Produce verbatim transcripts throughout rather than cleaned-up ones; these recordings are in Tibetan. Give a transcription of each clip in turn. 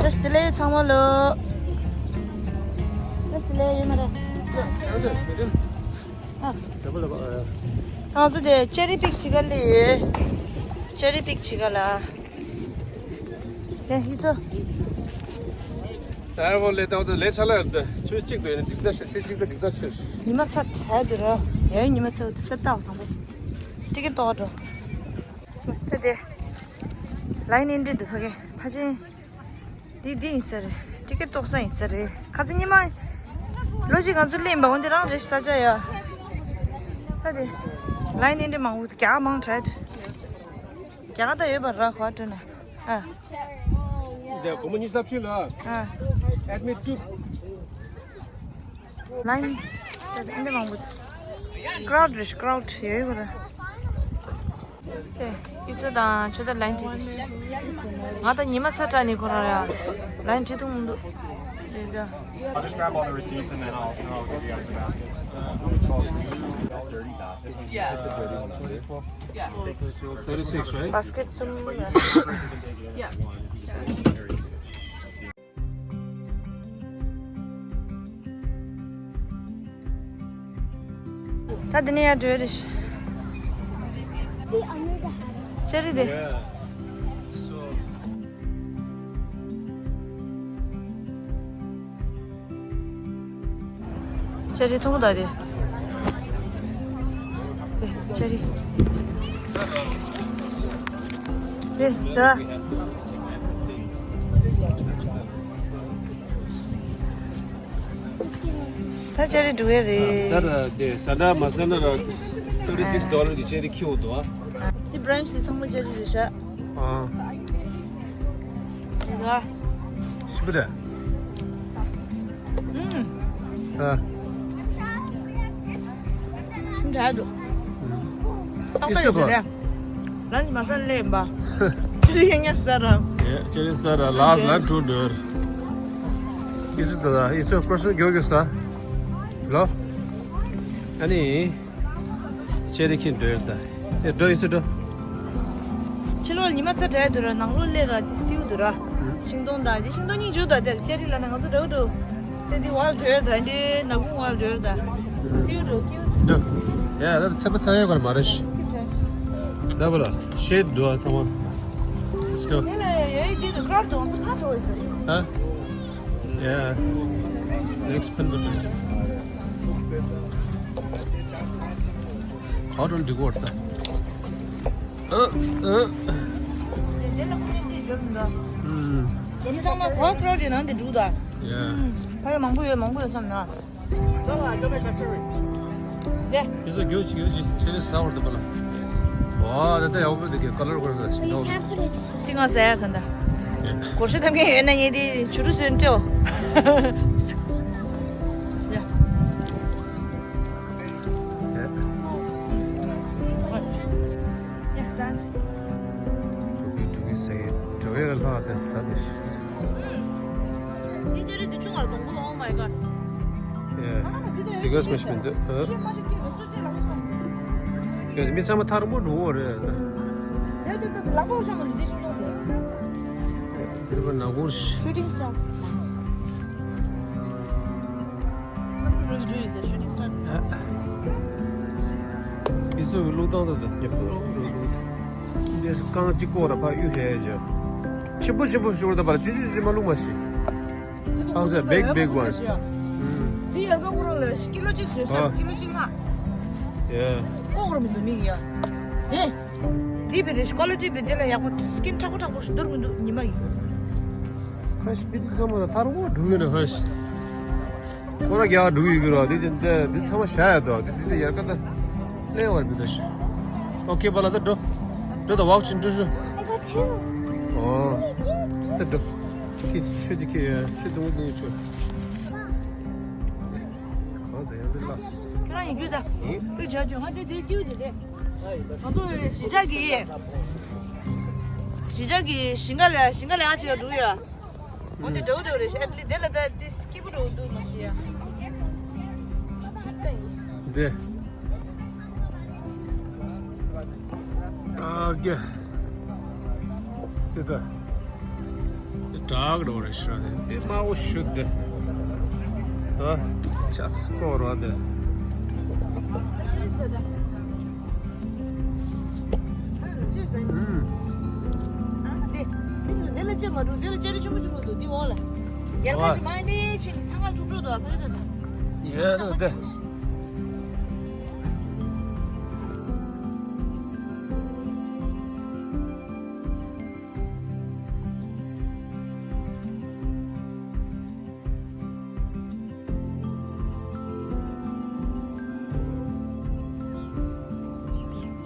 བཀྲ་ཤིས་བདེ་ལེགས་ཚང་མ་ལོ། བཀྲ་ཤིས་བདེ་ལེགས་ཡོད་མ་རེད། ཨ། ང་ཚོ་དེ་ཅེ་རི་པིག་བྱེད་ག་ལ་ཡོད། ཅེ་རི་པིག་བྱེད་ག་ལ། དེ་ཡིན་ཚོ། ད་ཨེ་ཝོ་ལེ་ཏང་དུ་ལེ་ཆ་ལ་ཡོད། ཆུ་གཅིག་ཏུ་ཡོད་ན་འགྲིག་ད་ཆུ་ཆུ་གཅིག་ཏུ་འགྲིག་ད་ཆུ། ཉི་མ་ཚ་དྲག་འདུག་ར། ཡ་ཉི་མ་ཚ་འདུག་ད་ལྟ་བ་དང་པོ། ཊི་ཀེ་ཊི་ཏོག་འགྲོ། ད་དེ། ལའིན་ཨེན་ཊི་རི་འདུག་ཕ་གི་ཕ་ཆེན། འདི་འདི་ཡིན་ས་རེད། ཊི་ཀེ་ཊི་ལྟོགས་ས་ཡིན་ས་རེད། ཁ་སང་ཉི་མ། ལོ་གཅིག་ང་ཚོ་གླེན་པ་འོ་འདི་རང་རེད་ས་ཆ་ཡ། ད་དེ། ལའིན་ཨེན་ཊི་རི་མང་པོ་རྒྱ་མང་དྲགས། རྒྱ་གར་ད་ཡོད་པ་ར་ཁོ་སྤྲོ་ན། ཨ། འདི་སྒོར་མོ་ཉི་ཤུ་རྩ་བཞི་ལ། ཨ། ཨེ་ཌི་མིཊ་ཊུ། ལའིན། ད་དེ་འདི་མང་པོ། ཀ་རའུ་ཌི་རེད་ཀ་རའུ་ཌི་ཡོད་ཡོད་པ་ར། ཨེ། ཡིག་ཚད་དང་ཆོས་དར་ལན་ཅིག་རེད། ང་ད་ཉི་མ་ཚ་དྲགས་ནས་ཁོ་རང་ཡ། ལན་བྲིས་ཐུབ་མི་འདུག་རེད་ད། I'll just grab all the receipts and then I'll, I'll give you guys the baskets. Um, it's called Dirty Bass. This one's the dirty one. Yeah. Thirty-six, right? Basket གསུམ། Yeah. ད་འདི་ནས་ཡར་འགྲོ་ཡ་རེད། ཅེ་རི་དེ། ཅེ་རི་མཐོང་གི་འདུག་དེ། དེ་ཅེ་རི། དེ་ད། ད་ཅེ་རི་འགྲོ་གི་རེད། ད་ར་དེ་ཟ་འདྲ་མ་ཟ་འདྲ་ར། thirty six dollar གི་ཅེ་རི་ཁྱེར་འདུག་ཨ། དེ་བྷི་རན་ཆི་དེ་ཚང་མ་ཅེ་རི་རེད་ཤག་ཨ། ཡ། ཞིམ་པོ་རེད། ཨུམ། ཨ། ཞིམ་དྲགས་འདུག་ཨུམ། ཏག་ཏག་ཡོད་ས་རེད། ལན་ཅི་མ་ཟ་ལེ་ཡིན་པ། ཅི་རིགས་ཡང་ཉ་ཟ་ར། ཡ་ཅེ་རི་ཟ་ར་ལཱས་ལན་ཊུ་ཌོར། ཡིན་ཚུལ་ད་ད་ཡིན་ཚུལ་ཀོ་ཤན་གྱོད་གྱོད་ས། ལོ། ཨ་ནི། ཅེ་རི་ཁྱེར་འགྲོ་ཡོད་ད། ཨེ་འགྲོ་ཡིན་ཚུལ་འགྲོ། ཕྱི་ལོགས་ཉི་མ་ཚ་དྲགས་འདུག་ར་ནང་ལོགས་སླེབས་ར་དེ་བསིལ་འདུག་ར། ཤིང་སྡོང་དང་དེ་ཤིང་སྡོང་གཉིས་འཇུག་ད་དེ་ཅེ་རི་ལ་ན་ང་ཚོ་འགྲོ་འགྲོ། དེ་དེ་བར་འགྲོ་ཡོད་ད་འདི་ནག་ཁུང་བར་འགྲོ་ཡོད་ད། བསིལ་འགྲོ་ཀིའུ། འགྲོ། ཡ་ད་ཚད་པ་ཚ་ཡོད་གར་མ་རེད་ཤི། ད་བ་ལ་ཤེད་འགྲོ་ཨ་ཚང་མ། Let's go. དེ་ལ་ཡ་ཡི་དེ་དུ་ཀར་དུ་ཚ་འགྲོ་ཡོད་ས་རེད། ཧ། Yeah. Next ཕན་པ་ཕན། ག་འགྲོ་འགྲིག་གོ་ད། ཨ་ཨ། དེ་ལ་ཁུ་ནས་ཅི་འཇོམས་འདུག་ཨུམ། མི་ཚང་མ་གོ་ཀྲོ་དེ་ནང་དེ་འགྲུག་ད། Yeah. ཕ་ཡ་མང་པོ་ཡོད་མང་པོ་ཡོད་བསམ་ན། དེ། ཡི་ཚོ་རྒྱུ་ཅིག་ཡོད་ཅིག་ཆེ་ནས་ཟ་བར་འདུག་པ་ལ། ཝ་ད་ལྟ་ཡག་པོ་འདུག་གི་ཀ་ལར་ཀོར་ཟ་ཞིམ་ཐོག་ཏི་ང་ཟ་ཡ་ག་འདྲ། སྒོར་ཤུ་ཐམ་གན་ཡོད་ན་ཉེ་དེ་ཆུ་རུ་སོན་ཏེའོ། ཡ། ཡ་ཟ། འགྲོ་གི་འགྲོ་གི་ཟ་གི་འགྲོ་གི་ར་ལྷག་དེ་ཟ་དེ་ཤི། དེ་ཅི་རེད་དེ་ཆུང་བ་སྡོང་པོ། Oh my god. Yeah. དེ་ག་སྨྲ་ཤི་མི་འདུག་ཨ། དེ་ག་མི་ཚང་མ་ཐར་མོ་འགྲོ་བོ་རེད་ད། དེ་དེ་དེ་ལག་པ་བཤམས་མ་ནི་དེ་ཤི་མོ་དེ། དེ་རུ་ན་གོར་ཤི། Shooting star. ཨ། ཨི་སུ་གི་བླུག་སྟངས་དང་དང་ཉེ་པོ་རོ་རོ་རོ། འདི་རྐང་གཅིག་ཀོ་ར་ཕ་གཡུག་བྱས་ཡ་བྱས། ཆེན་པོ་ཆེན་པོ་ཤོར་ད་པ་ལ་ཆུང་ཆུང་ཆུང་མ་བླུག་མ་ཤི། ཨང་ཟེར་big big one. ཨུམ། འདི་ཡ་ག་ཀོ་ར་ལ་ཀི་ལོ་གཅིག་བཟོས་ས། ཨ། ཀི་ལོ་གཅིག་ལྷག Yeah. ཀོ་ར་མི་འདུག་མིག་ཡ། ཨེ། འདི་བེ་རེ་ཀོ་ལི་ཊི་བེ་དེ་ལ་ཡག་པོ་སི་ཀིན་མཁྲེགས་པོ་མཁྲེགས་པོ་ཞིག་འདུག་མི་འདུག་ཉི་མ་ཡིན། ཁ་ཤས་པི་ཏི་ཚང་མ་ལ་ཐར་མོ་འགྲོ་གི་ན་ཁ་ཤས། ཁོ་ར་རྒྱག་འགྲོ་ཡི་གི་ར་དེ་ཅན་དེ་དེ་ཚང་མ་བཞག་ཡ་དོ་དེ་དེ་དེ་ཡར་ཀ་ད་ལེན་བར་མི་འདུག་ཤི། ཨོ་ཁེ་པ་ལ་ད་འགྲོ། འགྲོ་ད་ཝག་ཅིན་འགྲོ་ཤི། I got two. ཨོ། ད་འགྲོ། ཁེ་ཆུ་དེ་ཁེ་ཆུ་དུང་དུང་ཆུ། གང་ད་ཡང་དེ་ལགས། ཁྱོད་རང་ཡིན་རྒྱུ་ད། ཡིན། དཔེ་བྱ་རྒྱུ་ང་དེ་དེ་སྐྱིད་དེ་དེ། ང་ཚོ་གཞིས་ཆགས་ཀྱི། གཞིས་ཆགས་ཀྱི་ཞིང་ཁ་ལ་ཞིང་ཁ་ལ་ཡང་ཞིག་ལ་འགྲོ་ཡོད། འོ་དེ་འདྲ་བོ་འདྲ་བོ་རེད་ཤག་ཨེ་ལི་དེ་ལ་ད་དེ་སྐྱིད་པོ་འདྲ་བོ་འདུག་མ་ཤེས་ཡ། འདི། ཨ་གེ། དེ་ད། དེ་ དྲག་རོ་རེ་ཤ་དེ་དེ་མ་འོ་ཤུ་དེ། ད་ཆགས་སྐོར་བ་དེ།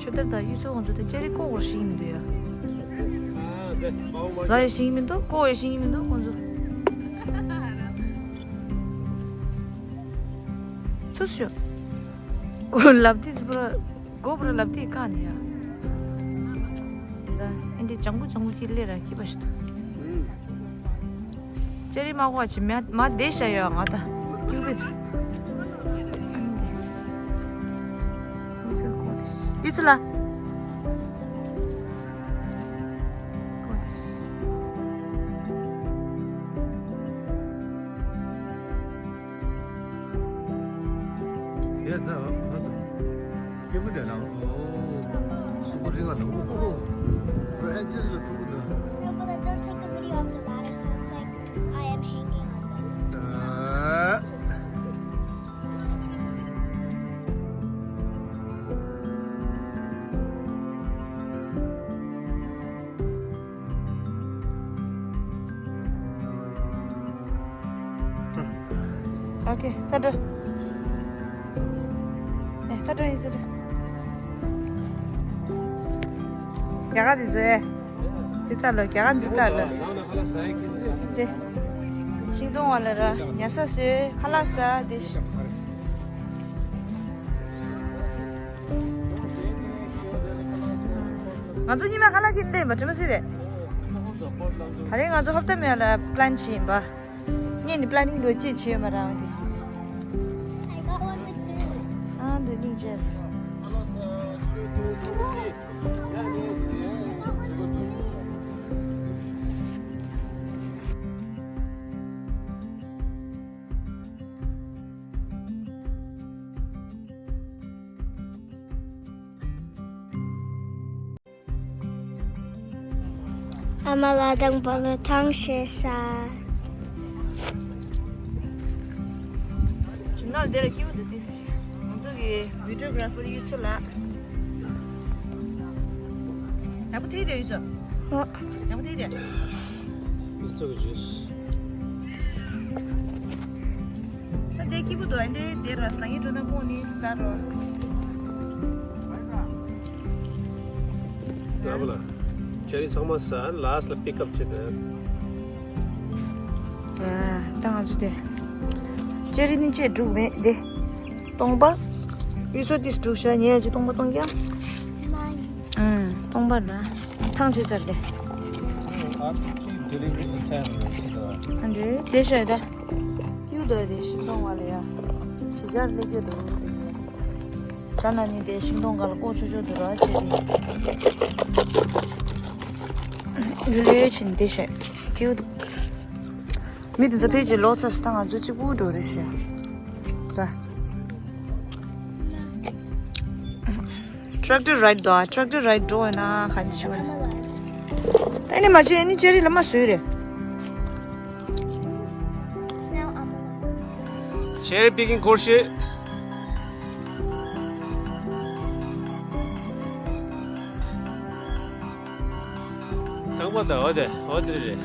ཆུ་དར་དང་གཡུ་མཚོ་ཁོང་ཚོ་དེ་ཅ་རི་ཀོ་བོར་ཤིང་མི་འདུག་ཡ། ཟ་ཡ་ཤིང་མི་འདུག་ཀོ་ཡ་ཤིང་མི་འདུག་ཁོང་ཚོ། ཚུ་ཤོ། ལབ་དེ་ཚུ་པུ་ར། སྒོ་པུ་ར་ལབ་དེ་ཀ་ནི་ཡ། ད་ཨེ་འདི་ལྗང་བུ་ལྗང་བུ་ཁྱི་ལེ་ར་ཁྱི་པ་ཞིག་ཏུ། ཅེ་རི་མ་གོ་ཆི་མ་མ་དེ་ཤ་ཡོ་ང་ད་ཀྱུ་བེད། ཡུ་ཚུ་ལ། ཡ་ཛ་བ་ཁ་དོ། ཡོ་གུ་དེ་ལ་ཨོ། སུ་གུ་རི་ག་དང་ཨོ། ར་ཨེ་ཅི་ལ་ཐུག་གུ་དང་། No, but don't take a video of the ladder, so it's like I am hanging on this. ཨོ་ཁེ། ད་འགྲོ། ཨེ་ད་འགྲོ་ཡིན་ཟེར། རྒྱ་གར་དེ་ཚོ་ཨེ། དེ་ལྟ་ལོ་རྒྱ་གར་འཛི་ལྟ་ལོ། དེ། ཤིང་སྡོང་བ་ལ་ར་ཉ་ས་བཟོས་ཁ་ལག་ཟ་དེ། ང་ཚོ་ཉི་མ་ཁ་ལག་གིན་ལེན་པ་དྲི་མ་སྲིད་དེ། ད་རེས་ང་ཚོ་ཧོབ་ཏེ་མེད་ལ་པི་ལན་བྱེད་ཡིན་པ། ངས་ནི་པི་ལན་ནིང་འགྲོ་ཅི་བྱེད་ཡོད་མ་རང་དེ། I got one with three. ཨ་འདི་ནིང་བྱེད། ཨ་མ་ལགས་དང་པོ་ལ་ཐང་ཤེས་ས། ཇུ་ནལ་དེ་ལ་སྐྱིད་པོ་འདུག་ཏིས་ཅི། ང་ཚོ་གི་བི་ཌི་ཡོ་གྷ་ར་ཕར་ཡུལ་ཚོ་ལ། ཡག་པོ་ཐེ་དེ་ཡུལ་ཚོ། ཨོ། ཡག་པོ་ཐེ་དེ། ཡུལ་ཚོ་གི་ཇུས། ད་དེ་སྐྱིད་པོ་འདུག་ཨ་འདྲེ་དེ་ར་སང་ཉིན་འགྲོ་ན་ཁོང་ནི་ཟ་རོ། ལ་བ་ལ། ཅེ་རི་ཚང་མ་ཟ་ལ་སི་ལ་པིག་ཨབ་བྱེད་དེ། ད་ང་ཚོ་དེ། ཅེ་རི་ནི་ཅེ་འབྲུག་མེད་དེ། སྟོང་པ། ཡུལ་ཚོ་དེ་འབྲུག་ཤ་ཉེ་ཅི་སྟོང་པ་སྟོང་རྐྱང་། ཨང་། སྟོང་པ་ན། ཐང་ཆད་ཚར་དེ། ཨ་འདྲེ་དེ་ཤ་ད། ཡུ་ད་དེ་ཤིང་སྡོང་བ་ལ་ཡ། ཞི་ཆར་ལེགས་ཡོད་དོ་དེ་ཅི། ཟ་ན་ནི་དེ་ཤིང་སྡོང་ག་ལ་ཀོ་ཆོ་ཆོ་དུ་ར་ཆེ་རི། ལུ་ལུ་ཆེན་དེ་ཤ། ཀྱུ། མི་དེ་ཚོ་ཕལ་ཆེར་ལོ་ཚ་སུ་ད་ང་ཚོ་གཅིག་པུ་འགྲོ་རེ་ཤ། ད། ཊེག་ཊར་རའིཌ་དོ། ཊེག་ཊར་རའིཌ་འགྲོ་ཡོད་ན་ག་ནས་བྱེད་པ་རེད། ད་ནི་མ་བྱེད་ནི་ཅེ་རི་ལ་མ་བཟོས་རེད། ཅེ་རི་པི་ཀིང་སྐོར་ཞིག་དང་པོ་ད་འོ་དེ་འོ་དེ་རེད།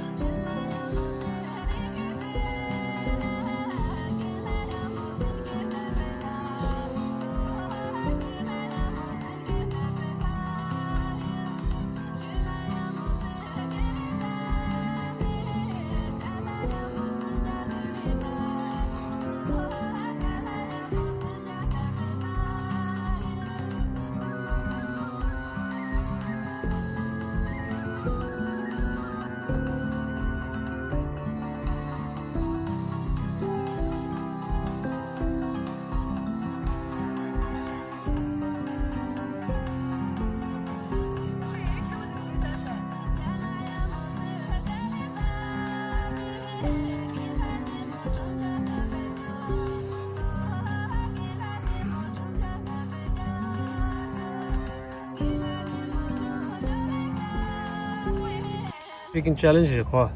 Picking challenge རེད་ཁོ།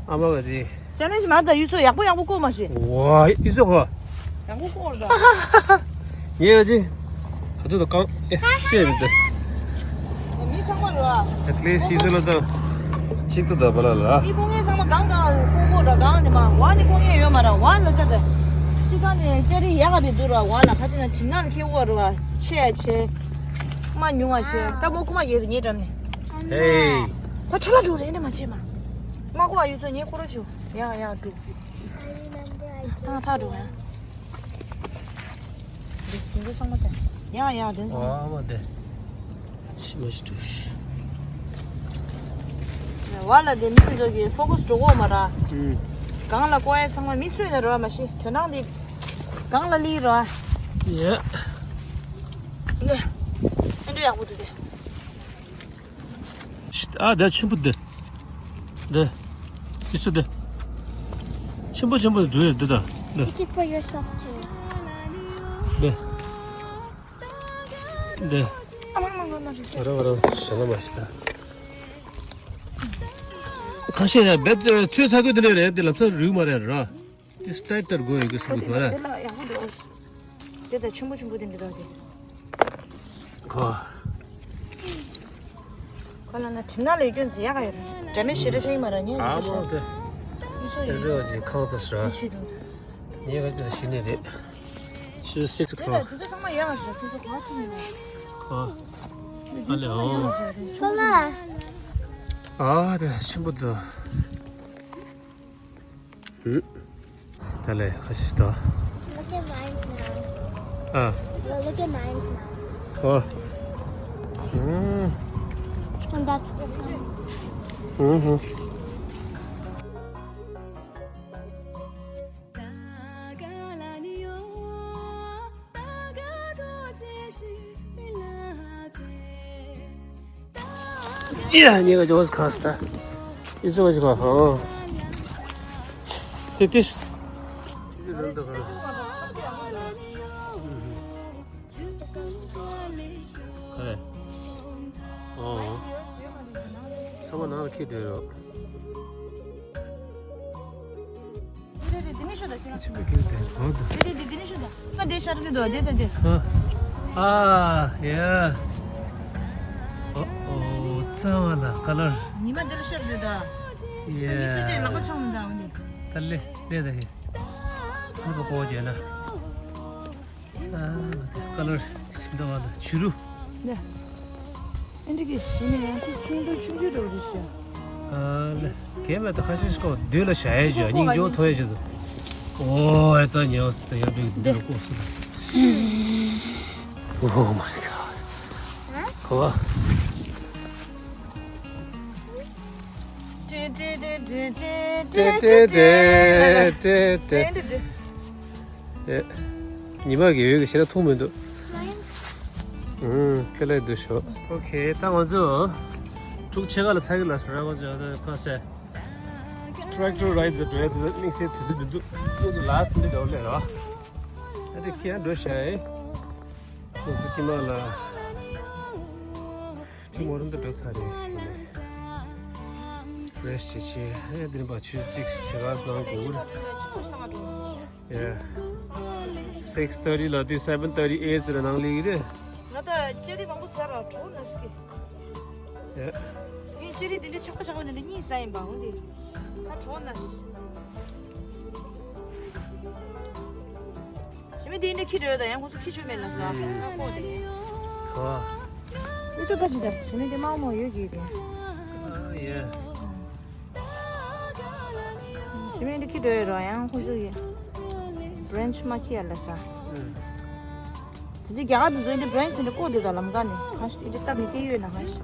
ཨ་མ་ག་ཅི། Challenge མར་ད་ཡུལ་ཚོ་ཡག་པོ་ཡག་པོ་བཀོག་མ་ཤེས། ཝ་ཡུལ་ཚོ་ཁོ། ཡག་པོ་བཀོག་རེད་ད། ངས་ག་ཅི། ག་ཚོད་དུ་གང་ཨེ་ཤེས་མི་འདུག་མི་ཚང་མ་རེད་བ། At least ཡུལ་ཚོ་ལ་ད། གཅིག་ཏུ་ད་བ་ལ་ལ། མི་བཀོག་མཁན་ཚང་མ་གང་གང་བཀོག་བཀོག་ར་གང་ནི་མ་ཝ་ནི་བཀོག་མཁན་ཡོད་མ་ར་ཝ་ལ་ད་ད། གཅིག་གང་ནི་ཅ་རི་ཡག་ག་བི་འདུག་ར་ཝ་ལ་ཁ་ཅི་ན་ཁྲིམས་ནང་ལ་ཁེ་བོ་རེད་བ་ཆེ་ཡ་ཆེ། མ་ཉུང་བ་ཆེ་ད་མོ་ཁུ་མ་ཡོད་དུ་ངའི་འགྲམ་ནས། Hey. ད་ཁྲ་ལ་འགྲོ་རེ་ནི་མ་བྱེད་མ། མ་གོ་བ་ཡུལ་ཚོ་ངའི་ཁོ་ར་ཆུ། ཡ་ཡ་འགྲོ། ཨ་ཕ་འགྲོ་ཡ། འདི་འདི་ཚང་མ་ད། ཡ་ཡ་འདི་ཚང་མ། ཨ་མ་དེ། ཤི་མ་ཤི་འགྲོ་ཤི། ཝ་ལ་དེ་མི་མི་ཚོ་གི་ཕོ་ཁ་སི་འགྲོ་གོ་མ་ར། ཨུམ། གང་ལ་ཀོ་ཡ་ཚང་མ་མི་སུས་ན་རོ་མ་ཤི་དོ་སྣང་དེ། གང་ལ་ལི་རོ། ཡ། ནེ། ཨེ་འདྲ་ཡག་པོ་འདུག་དེ། ཨ་ད་ཆེན་པོ་འདི། འདི། ཨི་སུ་འདི། ཆེན་པོ་ཆེན་པོ་འདི་འདྲ་འདི་ད། འདི། Pick it for yourself too. འདི། འདི། ཨ་མ་མ་མ་མ་རེད། ར་བ་ར་ཞེ་ལ་མ་ཞེ་ད། ཁ་ཤས་ར་བེད་ཚོས་ཚ་གོས་འདི་འདྲ་རེད་འདི་ལབ་ས་རུལ་མ་རེད་ར། This tight that go ཡོད་གི་སུ་མི་གོ་ར། དེ་ལ་ཡག་པོ་འདུག་དེ་ད་ཆེན་པོ་ཆེན་པོ་དེ་འདྲ་དེ། ཁོ། ཁོ་ལ་ན་ཁྲིམས་ནང་ལས་སྐྱོན་ཟེར་ཡག་ཡོད། འདྲ་མི་ཞེ་དྲག་ཆེ་ཡིན་མ་ར་ཉན་ཨ་ཟེར་མོ་དེ། ཡིན་སོ་ཡིན། འདྲ་ཅིག་ཁང་ཚ་ཟེར་ར། ཆེ་དུ། ཉེ་ག་ཅིག་ཤི་ནི་རེད། She's six o'clock. དེ་ད་དེ་ཚོ་ཚང་མ་ཡག་ཟེར་དེ་ཚོ་ག་ཐུབ་ཡིན་ན། ཁོ། ཨ་ལེ་ཨོ། ཁོ་ལ། ཨ་དེ་ཆེན་པོ་འདུག་ད་ལས་ཁ་ཤས་ད། Look at mine now. ཨ། Well, look at mine now. ཨོ། ཨུམ། And that's good. ཨུམ་ཧུམ། ཡ་ཉེ་ག་ཇོ་སི་ཁ་སྟ། ཨི་ཟོ་ཞིག་ག་ཧོ། ཏི་ཏིས། ཏི་ཏིས་རང་དུ་ག་རེ། ཨོ། ཚང་མ་ནང་ལ་ཁྱེར་འགྲོ་ཡོད། རེ་རེ་འདི་ནས་ཤོད་ད་ཁྱོད་རང་། ཅི་ག་ཁྱེར་དེ་གོ་ད། རེ་རེ་འདི་འདི་ནས་ཤོད་ད། མ་འདི་ཤར་གི་འདུག་འདི་ད་འདི། ཨ། ཨ་ཡ། ཨོ་ཨོ་རྩ་བ་ལ་ཀ་ལར། ཉི་མ་འདི་ལ་ཤར་འདུག་ད། ཡ། མི་སུ་ཅིག་ལག་པ་འཆང་མི་འདུག་འདི། ད་ལེ་ལེ་ད་ཧེ། ཁོ་པ་གོ་རྒྱལ་ན། ཨ། ཀ་ལར་ཞིམ་ཏོག་བ་དང་བྱུ་རུ། ནས། ཨེ་འདྲ་གི་ཞིམ་ནས་ཡང་ཏིས་ཆུང་དུ་ཆུང་ཆུང་འགྲོ་རེད་ཤག་ཨ་ལེ། གས་མེད་དུ་ཁ་ཤས་ཤིག་གོ་དུས་ལ་བྱ་ཡས་བྱ་སྙིང་རྗེ་བོ་མཐོང་ཡས་བྱ་དུ། ཨོ་ཨེ་ད་ཉལ་སི་ད་ཡར་འགྲོ་གི་འདི་ལ་ལྐོག་སུ་ལ། Oh my god. གོ་བ། ཏེ་ཏེ་ཏེ། ཨེ། ཉི་མ་གི་འོད་ཀྱི་ཞེ་ན་ཐུང་མི་འདུག་ཨུམ། ཁེ་ལས་འདུག་ཤོག་ཨོ་ཁེ་ད་ང་ཚོ། དྲུག་ཕྱེད་ཀ་ལ་ཚ་གི་ལ་སུ་ར་གོ་ཅོ་ད་ཁ་སེ། Tractor ride the tractor དམིགས་བསལ་དུས་ཚོད་མི་འདུག་ལུག་གི་last minute འོ་ལེ་ར། ད་དེ་ཁྱེད་འགྲོ་ཤག་ཨེ། ང་ཚོ་ཀི་མ་ལ། ཁྲི་མོ་རུམ་དུ་འགྲོ་ཚར་རེད། Fresh བྱེད་ཆེད་ཨེ་འདི་ནི་པ་ཆུ་གཅིག་བྱེད་ག་སྣང་དགོས། Yeah. Six thirty ལ་དུས་seven thirty eight ལ་ནང་ལི་རེད། ང་ད་ཅེ་རི་མང་པོ་ཟ་ར་གྲོ་ན་སི་ཀི། Yeah. ངས་ཅེ་རི་འདི་འདྲའི་ཆག་པ་ཆག་པ་འདི་འདྲ་གཉིས་ཟ་ཡིན་པ་འོ་འདི། ད་གྲོ་ན་སི། ཞི་མི་འདི་འདྲ་ཁྱི་འདྲ་ཡོད་ད་ཡང་ཁོ་ཚོ་ཁྱི་ཆོད་མེད་ལ་ཟ། ཨ་ཁོ་འདི། གོ། འུ་ཚོ་ཕ་ཞི་ད་ཞི་མི་འདི་མང་མོ་ཡོད་ཀྱི་དེ། ཨ་ཡེ། ཞི་མི་འདི་ཁྱི་འདྲ་ཡོད་ར་ཡང་ཁོ་ཚོ་ཡི། Brunch མ་ཁྱི་ཡ་ལ་ཟ། ཨུ། དེ་རྒྱ་གར་དུ་འཛུལ་འདི་branch དེ་འདྲ་བཀོད་དེ་དང་ལམ་ཀ་ནས་ཧ་ཤི་དེ་འདྲ་སྟབས་མི་བདེ་ཡོད་ན་ཧ་ཤི།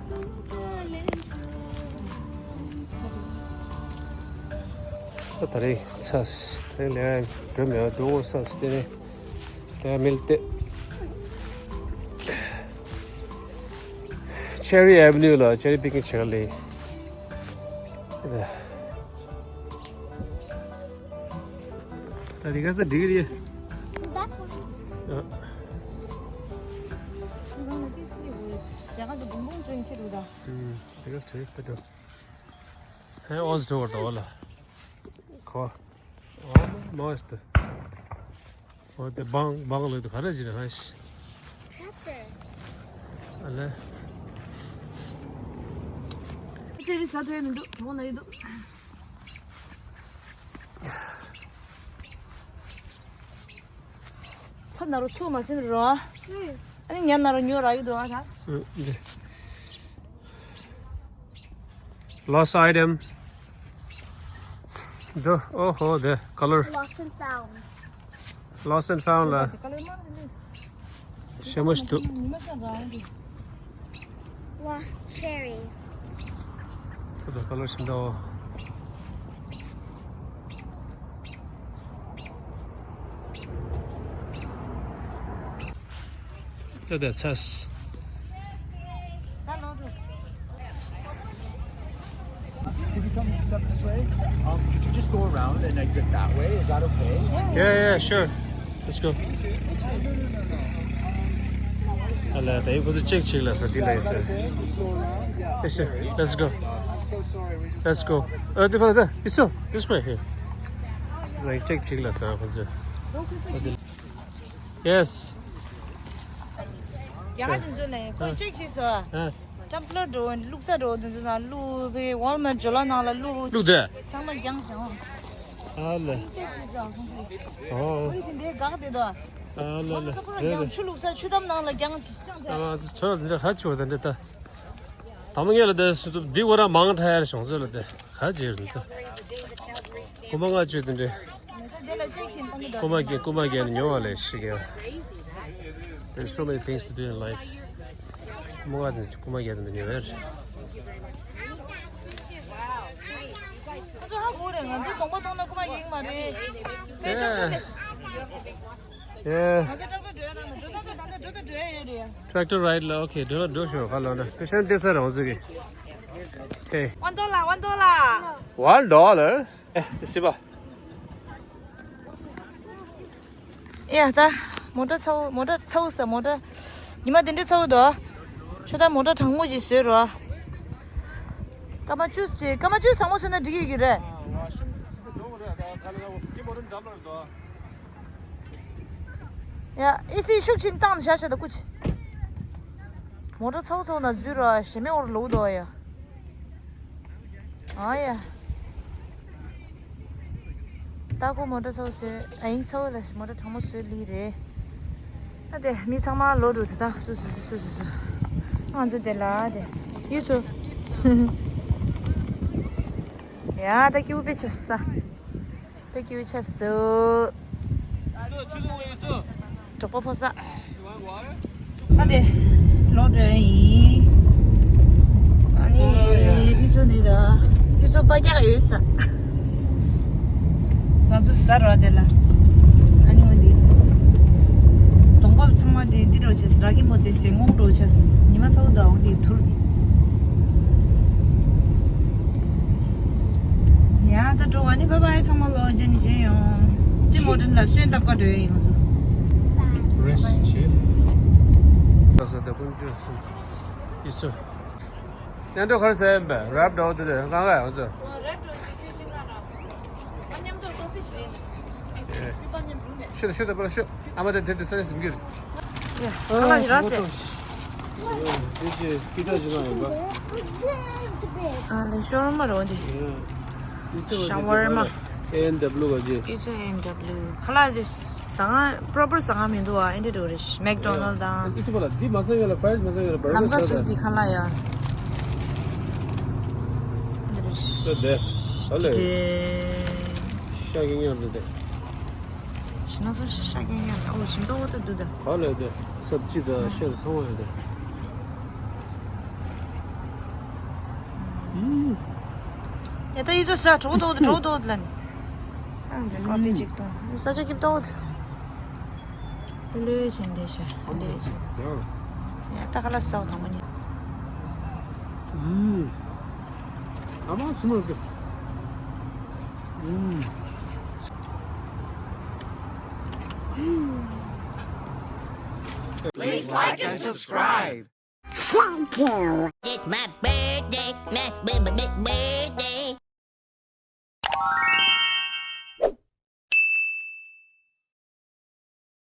ད་ད་རེས་ཚ་དེ་ལས་འགྲོ་མེད་འགྲོ་འོང་ས་དེ་ནས་དེ་མིལ་ཏེ། Cherry Avenue ལ་cherry picking བྱེད་ག་ལས། ད་དེ་ག་ས་འགྲིག་རེད། That's one. ཨ། ཡང་ང་ཚོ་བུང་བུང་ཚོ་ཡིན་ཁྱེད་རུ་ད། ཨུམ། དེ་ག་ཚོད་ད་འགྲོ། ཧེ་ཨོ་ཙི་ཐོར་དོ་ལ། ཁོ། ཨོ་མ་སྟེ། ཨོ་དེ་བང་བང་ལོས་དུ་ག་རེ་བྱེད་རེད་ཧ་ཤི། ཨ་ལེ། ཅེ་རི་ས་ཐོས་མི་འདུག་གྲོགས་ན་ཡི་འདུག་ཚ་ན་རོ་ཚུགས་མ་སེམས་རོ། ཨ་ནི་ཉ་ན་རོ་ཉོ་ར་ཡི་འདུག་ཨ་ད། Lost item. The, oh, oh, the color. Lost and found. Lost and found ལ། ཤ་མོ་ཞིག་འདུག Lost cherry. ཁོ་ཚོ་ཀ་ལར་ཞིམ་འདྲ་བོ། ད་ད་ཚ། If you come step this way, um, could you just go around and exit that way? Is that okay? Yeah, yeah, sure. Let's go. ཨ་ལ་ད་ཡིན་ཁོ་ཚོ་ཅེག་ཅིག་ལ་ས་དེ་ལ་ཡིན་ས། Yes, sir. Let's go. Let's go. ཨ་དེ་ཕ་ད་ཡིན་སོ། This way here. ལ་ཅེག་ཅིག་ལ་ས་ཁོ་ཚོ། Yes. རྒྱ་གར་དེ་ཚོ་ནས་ཁོ་ཅེག་ཅིག་སོ། ཨ། ཊམ་པ་ལར་འགྲོ་བླུག་ས་འགྲོ་དེ་ཚོ་ན་བླུག་པའི་ཝོལ་མར་ཇོ་ལ་ནང་ལ་བླུག་བླུག་དེ། ཚང་མ་རྒྱང་ཞིང་། ཨ་ལེ། ཅེག་ཅིག་སོ། ཨོ། ཁོ་ཡི་ཅིག་འདི་འགག་དེ་དོ། ཨ་ལེ་ལེ། ཁ་པར་རྒྱང་ཆུ་བླུག་ས་ཆུ་དམ་ནང་ལ་རྒྱང་ཅིག་ཅང་ཨ་ལེ། ཚོ་འདི་ཧ་ཆོ་དེ་འདྲ་ད། ད་མ་ངེས་ལ་དེ་སུ་ཚོ་འདི་བོ་ར་མང་ཁྲ་ཡར་བྱུང་ཚོད་ལ་དེ་ཧ་ཅེར་འདི་ད། ཁོ་མ་ང་ཆོས་དེ་འདྲ། ཀུ་མ་གེ་ཀུ་མ་གེ་ནི་ཉོ་བ་ལས་ཤི་གེ། There's so many things to do in life. མོ་ག་དེ་ཀུ་མ་གེ་དེ་ཉོ་བར། ང་ཚོ་ཧ་གོ་རེད། ང་ཚོ་གདོང་པ་མཐོང་ན་ཀུ་མ་གེ་མ་རེད། ཨེ་ཀྲག་ཀྲོག་རེད། ཨེ། ང་ཚོ་ཀྲག་ཀྲོག་འགྲོ་ཡ་ན་འགྲོ་ད་ད་ད་འགྲོ་ད་འགྲོ་ཡ་ཡོད་རེད། Tractor ride ལ་ཨོ་ཁེ་འགྲོ་ན་འགྲོ་ཤོག་ཁ་ལོ་ན་པེ་ཤན་ཏེ་ས་རང་ཚུགས་གི། Hey. One dollar, one dollar. One dollar? Eh, siba. ཡ་ད། མོ་ཊ་ཚ་བོ་མོ་ཊ་ཚ་བོ་ས་མོ་ཊ། ཉི་མ་དེ་འདྲ་ཚ་བོ་དོ། ཁྱོད་ད་མོ་ཊ་གྲང་མོ་ཅིག་བཟོས་རོགས། སྐར་མ་བཅུ་ཅིག་སྐར་མ་བཅུ་གྲང་མོ་བཟོས་ན་འགྲིག་གི་རེད། ཡ་ཨི་སི་ཤུགས་ཆེན་བཏང་བཞག་བྱ་ད་ཀུ་ཅི། མོ་ཊ་ཚ་བོ་ཚ་བོ་ན་འཛུལ་རོགས་ཞེ་མེ་འོར་ལོག་དོ་ཡ། ཨ་ཡ། ད་ཁོ་མོ་ཊ་ཚ་བོ་བཟོས། ཨ་ཡིན་ཚ་བོ་ལ་མོ་ཊ་གྲང་མོ་བཟོས་ལི་རེད། ཨ་དེ་མི་ཚང་མ་ལོ་རུ་དེ་དག་སུ་སུ་སུ་སུ་སུ། ང་ཚོ་དེ་ལ་དེ་ཡུལ་ཚོ། ཡ་ད་སྐྱིད་པོ་དཔེ་ཆ་ས། དཔེ་སྐྱིད་པོ་ཆ་སུ། གྲོགས་པོ་ཕོ་ས། ད་དེ་ལོག་འགྲོ་ཡ་ཡིན། ཨ་ནི་མི་ཚོ་འདི་ད་ཁྱོད་ཚོ་པ་རྒྱག་ཡོད་ས། ང་ཚོ་ཟ་རོགས་དེ་ལ། ཨ་ནི་འོ་འདི་གདོང་པ་ཚང་མ་དེ་འདི་འགྲོ་ཆས་ར་གི་མོ་དེ་ཟེ་ངོང་འགྲོ་ཆས་ཉི་མ་ཚ་བོ་ད་འོ་འདི་ཐུར། ཡ་ད་འགྲོ་བ་ནི་བྷའི་བྷའི་ཚང་མ་ལོ་རྗེས་ནི་རྗེས་ཡོང་། ཏི་མོ་ཏིན་ལ་སོན་བཏབ་ཀ་འགྲོ་ཡ་ཡིན་ང་ཚོ། རེ་སི་བྱེད། ད་ས་ད་ཀུན་སྤྱོད་སུ་ཡིས་སུ། ཉན་འགྲོ་ཁར་ཟེར་ཡིན་པས་རེབ་འགྲོ་དེ་རེད་ང་ག་ཡང་ཚོ། རེབ་འགྲོ་དེ་ཁྱོད་ཅི་ང་ར། ང་མཉམ་དུ་ཀོ་ཕི་ཞུ་ཡིན། ཡུ་པ་མཉམ་འགྲོ་མེད། ཤོད་ཤོད་པར་ཤོད། ཨ་མ་དེ་དེ་དེ་ས་ནས་ཟིན་གྱི་རེད། ཡ་ཁ་ལག་ཞིག་རག་ཟེར། དེ་ཅི་པི་ཏ་ཞིག་ལ་ཡིན་པ། ཨ་ལེ་ཤོར་མ་རོ་འདི། ཤ་ཝར་མ། ཨེ་ཨེན་ཌབ་ལུ་ག་ཅི། ཨེ་ཨེན་ཌབ་ལུ། ཁ་ལག་དེ་ཟ་ང་པྲོ་པར་ཟ་ང་མི་འདུག་ཨ་ཨེ་འདྲ་འགྲོ་རེད། མེག་ཌོ་ནལ་དང་། ཨེ་ཅི་པ་ལ་འདི་མ་ཟ་ཡོད་ལ་ཕ་རེ་སི་མ་ཟ་ཡོད་ལ་བར་ལམ་ཁ་ཟུར་གྱི་ཁ་ལག་ཡ། འདི་རེད། ད་དེ། ད་ལེ། ཤ་གི་ཉར་འདི་དེ། ཞི་ན་སོ་ཤ་གི་ཉར་ཨོ་ཞིམ་ཏོག་ཏོ་འདུག་ད། ག་ལེ་དེ། སབ་ཅི་ད་ཤ་ཚང་བ་ཡོད་དེ། ཡ་ད་ཡི་ཚོ་ས་གྲོགས་ཏོག་ཏོ་གྲོགས་ཏོག་ཏོ་ལ་ནི། ཨང་དེ་ཀོ་ཕི་ཅིག་ཏོ། ས་ཆ་སྐྱིད་ཏོག་ཏོ། ལོས་བྱེད་འདི་ཤ་འདི་བྱེད། ཡ་ད་ཁ་ལག་ཟ་བ་དང་པོ་ཉིད། ཨམ། ཨ་མ་སུ་མ་ཟེར། ཨམ། Please like and subscribe. Thank you. It's my birthday, my b- b- b- birthday.